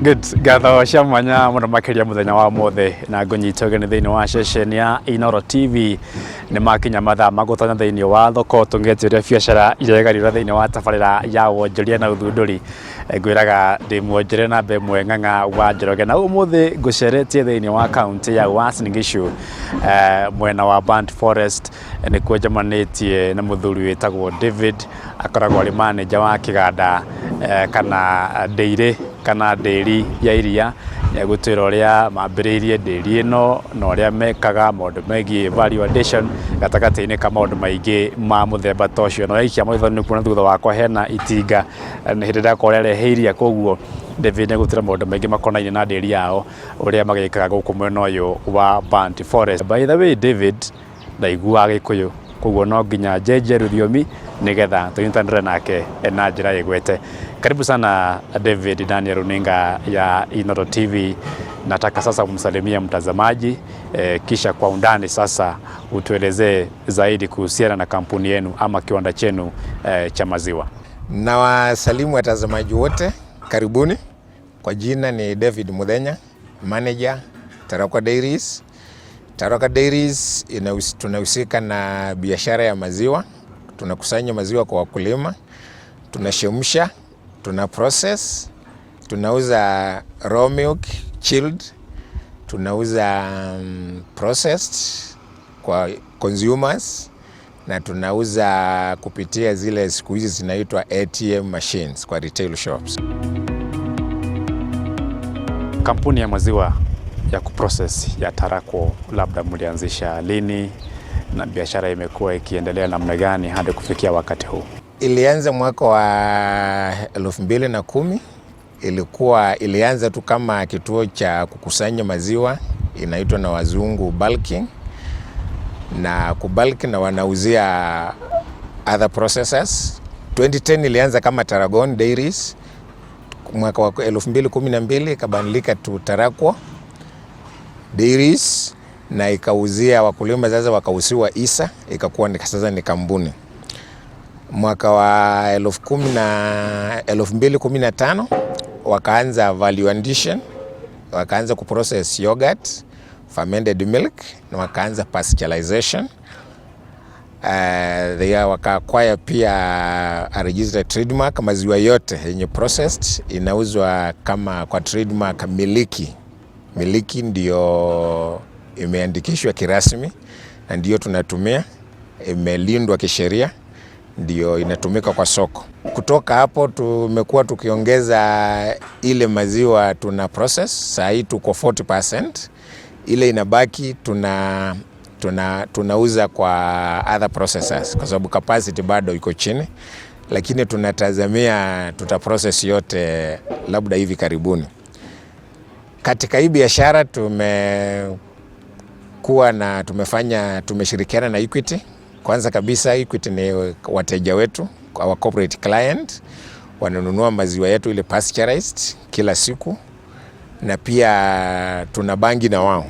Good. Ngatho cia mwanya mũno makĩria mũthenya wa ũmũthĩ na ngũnyita ũgeni thĩinĩ wa ceceni ya Inooro TV. Nĩ makinya mathaa ma gũtonya thĩinĩ wa thoko tũng'ete ũrĩa biacara iregarĩra thĩinĩ wa tabarĩra ya wonjoria na ũthundũri. Ngwĩraga ndĩ mwonjore namba ĩmwe Ng'ang'a wa Njoroge, na ũmũthĩ ngũceretie thĩinĩ wa kaunti ya Uasin Gishu, mwena wa Burnt Forest. Nĩkuo njemanĩtie na mũthuri wĩtagwo David, akoragwo arĩ manager wa kĩganda kana ndĩirĩ kana ndĩri ya iria. Nĩegũtwĩra ũrĩa mambĩrĩirie ndĩri ĩno na ũrĩa mekaga maũndũ megiĩ value addition gatagatĩ-inĩ ka maũndũ maingĩ ma mũthemba ta ũcio. Na waikia maitho nĩ kuona thutha wakwa hena itinga, nĩ hĩndĩ ĩrakorwo rĩarehe iria, koguo David nĩegũtwĩra maũndũ maingĩ makonainie na ndĩri yao, ũrĩa magĩkaga gũkũ mwena ũyũ wa Burnt Forest. By the way, David ndaiguaga Gĩkũyũ, koguo no nginya njenjie rũthiomi nĩgetha tũnyitanĩre nake na njĩra ĩgwete. Karibu sana David ndani ya runinga ya Inooro TV. Nataka sasa kumsalimia mtazamaji, kisha kwa undani sasa utuelezee zaidi kuhusiana na kampuni yenu ama kiwanda chenu cha maziwa. Na wasalimu watazamaji wote, karibuni. Kwa jina ni David Muthenya, manager Tarakwa Dairies. Tarakwa Dairies tunahusika na biashara ya maziwa. Tunakusanya maziwa kwa wakulima, tunachemsha, tuna process, tunauza raw milk chilled, tunauza processed kwa consumers na tunauza kupitia zile siku hizi zinaitwa ATM machines kwa retail shops. Kampuni ya maziwa ya kuprocess ya Tarakwa labda mlianzisha lini na biashara imekuwa ikiendelea namna gani hadi kufikia wakati huu? Ilianza mwaka wa 2010. Ilianza tu kama kituo cha kukusanya maziwa, inaitwa na wazungu bulking, na kubulk na wanauzia other processors. 2010 ilianza kama Taragon Dairies. Mwaka wa 2012 ikabadilika tu Tarakwa Dairies na ikauzia wakulima, sasa wakauziwa hisa, ikakuwa sasa ni kampuni. Mwaka wa 2015 wakaanza value addition, wakaanza kuprocess yogurt, fermented milk na wakaanza pasteurization. They waka-acquire pia a registered trademark. Maziwa yote yenye processed inauzwa kama kwa trademark Miliki. Miliki ndio imeandikishwa kirasmi na ndio tunatumia, imelindwa kisheria, ndio inatumika kwa soko. Kutoka hapo tumekuwa tukiongeza ile maziwa tuna process, saa hii tuko 40%, ile inabaki tunauza kwa other processors kwa sababu capacity bado iko chini, lakini tunatazamia tuta process yote labda hivi karibuni. Katika hii biashara tumekuwa na tumefanya tumeshirikiana na Equity. Kwanza kabisa Equity ni wateja wetu, our corporate client, wananunua maziwa yetu ile pasteurized kila siku, na pia tuna bangi na wao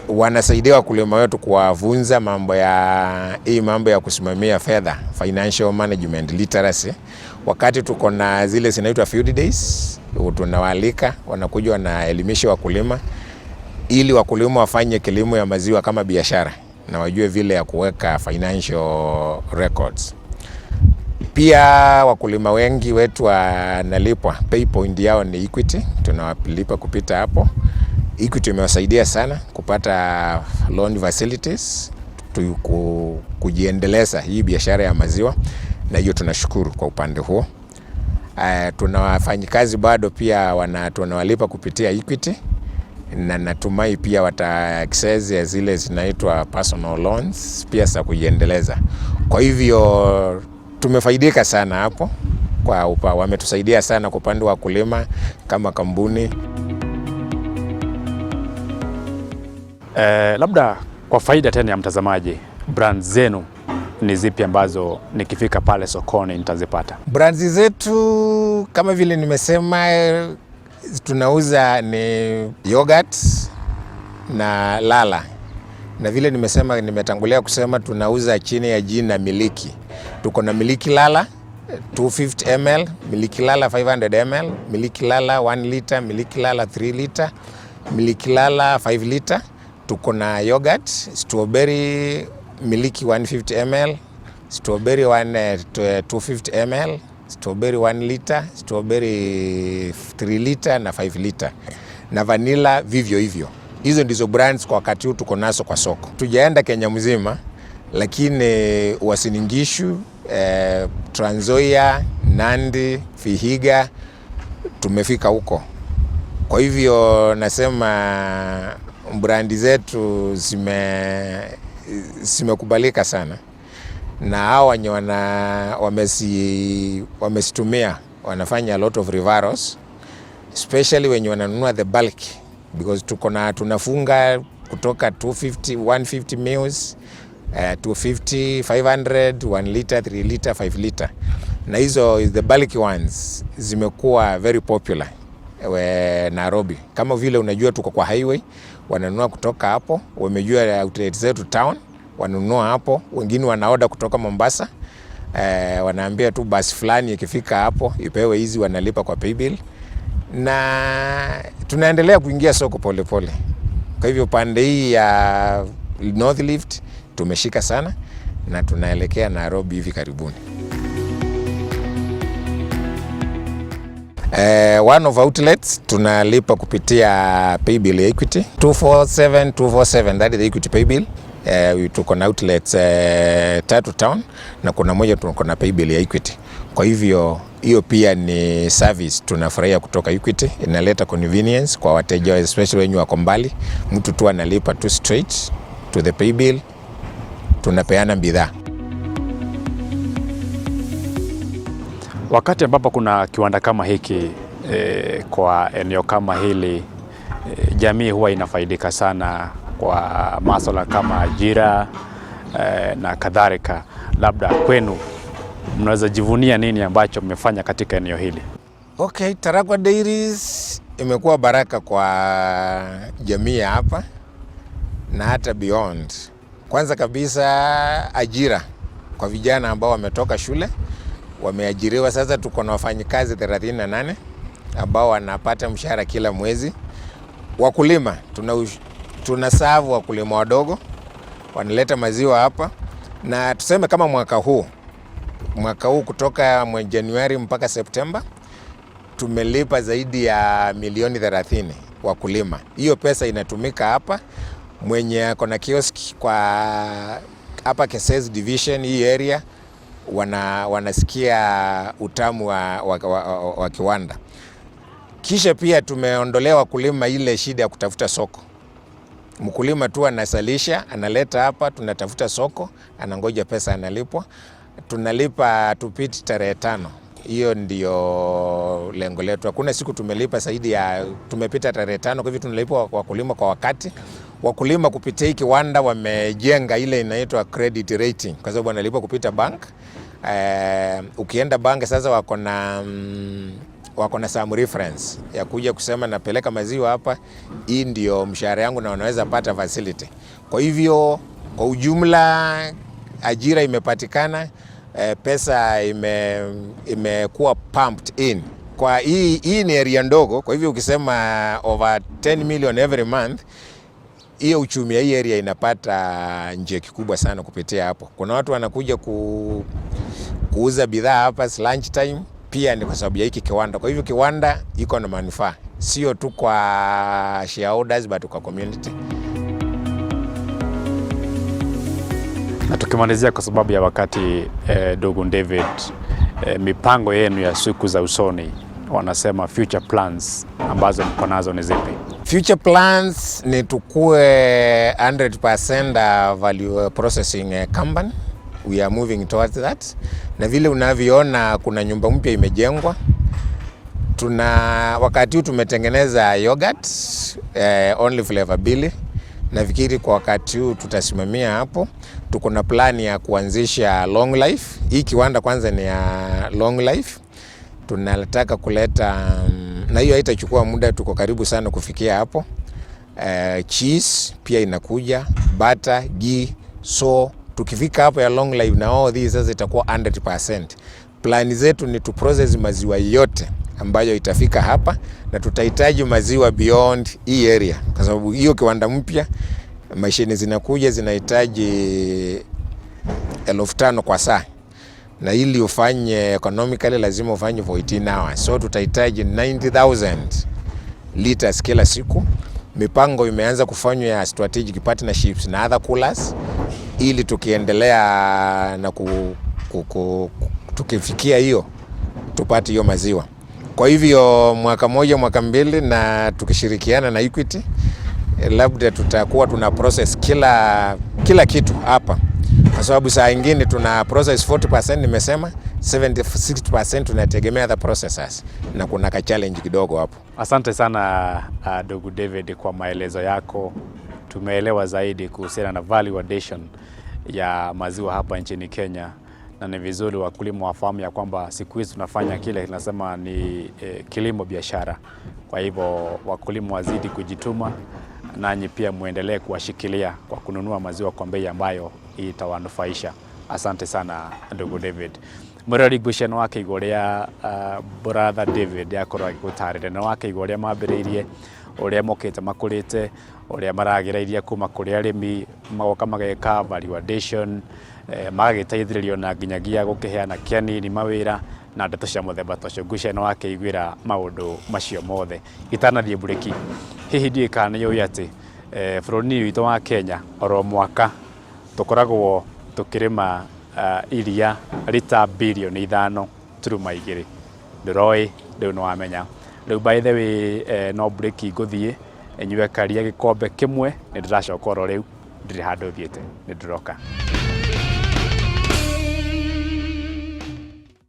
wanasaidia wakulima wetu kuwafunza mambo ya hii mambo ya kusimamia fedha, financial management literacy. Wakati tuko na zile zinaitwa field days, tunawaalika wanakuja wanaelimisha wakulima ili wakulima wafanye kilimo ya maziwa kama biashara na wajue vile ya kuweka financial records. Pia wakulima wengi wetu wanalipwa, pay point yao ni Equity, tunawalipa kupita hapo. Equity imewasaidia sana kupata loan facilities kujiendeleza hii biashara ya maziwa, na hiyo tunashukuru kwa upande huo. Tuna wafanyikazi bado pia tunawalipa kupitia Equity, na natumai pia wata access ya zile zinaitwa personal loans pia za kujiendeleza. Kwa hivyo tumefaidika sana hapo wametusaidia sana kwa upande wa kulima kama kampuni. Labda kwa faida tena ya mtazamaji, brand zenu ni zipi ambazo nikifika pale sokoni nitazipata? Brands zetu kama vile nimesema, tunauza ni yogurt na lala, na vile nimesema, nimetangulia kusema tunauza chini ya jina Miliki. Tuko na Miliki Lala 250 ml, Miliki Lala 500 ml, Miliki Lala 1 liter, Miliki Lala 3 liter, Miliki Lala 5 liter. Tuko na yogurt, strawberry Miliki 150 ml, strawberry 250 ml, strawberry 1 liter, strawberry 3 liter na 5 liter, na vanilla vivyo hivyo. Hizo ndizo brands kwa wakati huu tuko nazo kwa soko. Tujaenda Kenya mzima, lakini Uasin Gishu, Trans Nzoia, Nandi, Vihiga tumefika huko. Kwa hivyo nasema brandi zetu zimekubalika sana na hao wenye wamesitumia wanafanya a lot of referrals, especially wenye wananunua the bulk, because tuko na tunafunga kutoka 250, 150 mils, 250, 500, 1 liter, 3 liter, 5 liter, na hizo the bulk ones zimekuwa very popular Nairobi. Kama vile unajua tuko kwa highway, wananunua kutoka hapo, wamejua outlet zetu town, wanunua hapo, wengine wanaoda kutoka Mombasa. Wanaambia tu basi fulani ikifika hapo ipewe hizi, wanalipa kwa paybill, na tunaendelea kuingia soko polepole. Kwa hivyo pande hii ya North Rift tumeshika sana na tunaelekea Nairobi hivi karibuni. One of outlets tunalipa kupitia paybill ya Equity 247 247, that is the Equity paybill. Tuko na outlets tatu town na kuna moja tuko na paybill ya Equity. Kwa hivyo hiyo pia ni service tunafurahia kutoka Equity, inaleta convenience kwa wateja, especially wenye wako mbali. Mtu tu analipa tu straight to the paybill, tunapeana bidhaa. Wakati ambapo kuna kiwanda kama hiki kwa eneo kama hili, jamii huwa inafaidika sana kwa masuala kama ajira na kadhalika. Labda kwenu mnaweza jivunia nini ambacho mmefanya katika eneo hili? Okay, Tarakwa Dairies imekuwa baraka kwa jamii ya hapa na hata beyond. Kwanza kabisa ajira kwa vijana ambao wametoka shule wameajiriwa. Sasa tuko na wafanyikazi 38 ambao wanapata mshahara kila mwezi. Wakulima tuna serve wakulima wadogo wanaleta maziwa hapa, na tuseme kama mwaka huu kutoka mwezi Januari mpaka Septemba tumelipa zaidi ya milioni 30 wakulima. Hiyo pesa inatumika hapa. Mwenye ako na kiosk kwa hapa Keses division hii area wanasikia utamu wa kiwanda. Kisha pia tumeondolea wakulima ile shida ya kutafuta soko. Mkulima tu anasalisha, analeta hapa, tunatafuta soko, anangoja pesa, analipwa. Tunalipa tupiti tarehe 5. Hiyo ndio lengo letu. Hakuna siku tumelipa zaidi ya tumepita tarehe 5. Kwa hivyo tunalipa wakulima kwa wakati. Wakulima kupitia hii kiwanda wamejenga ile inaitwa credit rating, kwa sababu wanalipa kupita bank. Ukienda bank sasa wako na some reference ya kuja kusema napeleka maziwa hapa, hii ndio mshahara yangu, na wanaweza pata facility. Kwa hivyo kwa ujumla ajira imepatikana, pesa imekuwa pumped in. Kwa hii ni area ndogo, kwa hivyo ukisema over 10 million every month, hiyo uchumi ya hii area inapata njia kikubwa sana kupitia hapo. Kuna watu wanakuja kuuza bidhaa hapa lunch time, pia ni kwa sababu ya hiki kiwanda. Kwa hivyo kiwanda iko na manufaa sio tu kwa shareholders but kwa community. Na tukimalizia kwa sababu ya wakati, ndugu David, mipango yenu ya siku za usoni, wanasema future plans ambazo mko nazo ni zipi? Future plans ni tukue 100% value processing company. We are moving towards that. Na vile unavyoona kuna nyumba mpya imejengwa. Tuna wakati huu tumetengeneza yogurt only flavor mbili. Nafikiri kwa wakati huu tutasimamia hapo. Tuko na plan ya kuanzisha long life. Hii kiwanda kwanza ni ya long life. Tunataka kuleta na hiyo haitachukua muda, tuko karibu sana kufikia hapo. Cheese pia inakuja, butter, ghee. So tukifika hapo ya long life na all these sasa itakuwa 100%. Plus Plani zetu ni tu process maziwa yote ambayo itafika hapa, na tutahitaji maziwa beyond hii area, kwa sababu hiyo kiwanda mpya mashine zinakuja zinahitaji 5,000 kwa saa, na ili ufanye economically lazima ufanye for 18 hours, so tutahitaji 90,000 liters kila siku. Mipango imeanza kufanywa ya strategic partnerships na other coolers, ili tukiendelea na tukifikia hiyo tupate hiyo maziwa. Kwa hivyo mwaka moja mwaka mbili, na tukishirikiana na Equity, labda tutakuwa tuna process kila kitu hapa, kwa sababu saa ingine tuna process 40%, nimesema 76% tunategemea the processors, na kuna ka challenge kidogo hapo. Asante sana ndugu David kwa maelezo yako. Tumeelewa zaidi kuhusiana na value addition ya maziwa hapa nchini Kenya, na ni vizuri wakulima wafahamu ya kwamba siku hizi tunafanya kile tunasema ni kilimo biashara. Kwa hivyo wakulima wazidi kujituma, nanyi pia muendelee kuwashikilia kwa kununua maziwa kwa bei ambayo itawanufaisha. Asante sana ndugu David. Mwĩroreri, ngwĩciria nĩ wakĩigua ũrĩa brother David akorwo agĩgũtarĩria, nĩ wakĩigua ũrĩa mambĩrĩirie, ũrĩa mokĩte makũrĩte, ũrĩa maragĩra kuma kũrĩ arĩmi magoka mageka value addition, magagĩteithĩrĩrio na nginyagia gũkĩheana kĩanini mawĩra na ndeto cia mũthemba ta ũcio. Ngwĩciria nĩ wakĩiguĩra maũndũ macio mothe. Itanathiĩ mburĩki, hihi ndiũĩ kana nĩ ũĩ atĩ bũrũri-inĩ witũ wa Kenya oro mwaka tũkoragwo tũkĩrĩma iria rita 5.2 bilioni. Ndũroĩ? Rĩu nĩ wamenya. Rĩu by the way, no break ngũthiĩ nyue karia gĩkombe kĩmwe, nĩ ndĩracoka oro rĩu, ndirĩ handũ thiĩte, nĩ ndĩroka.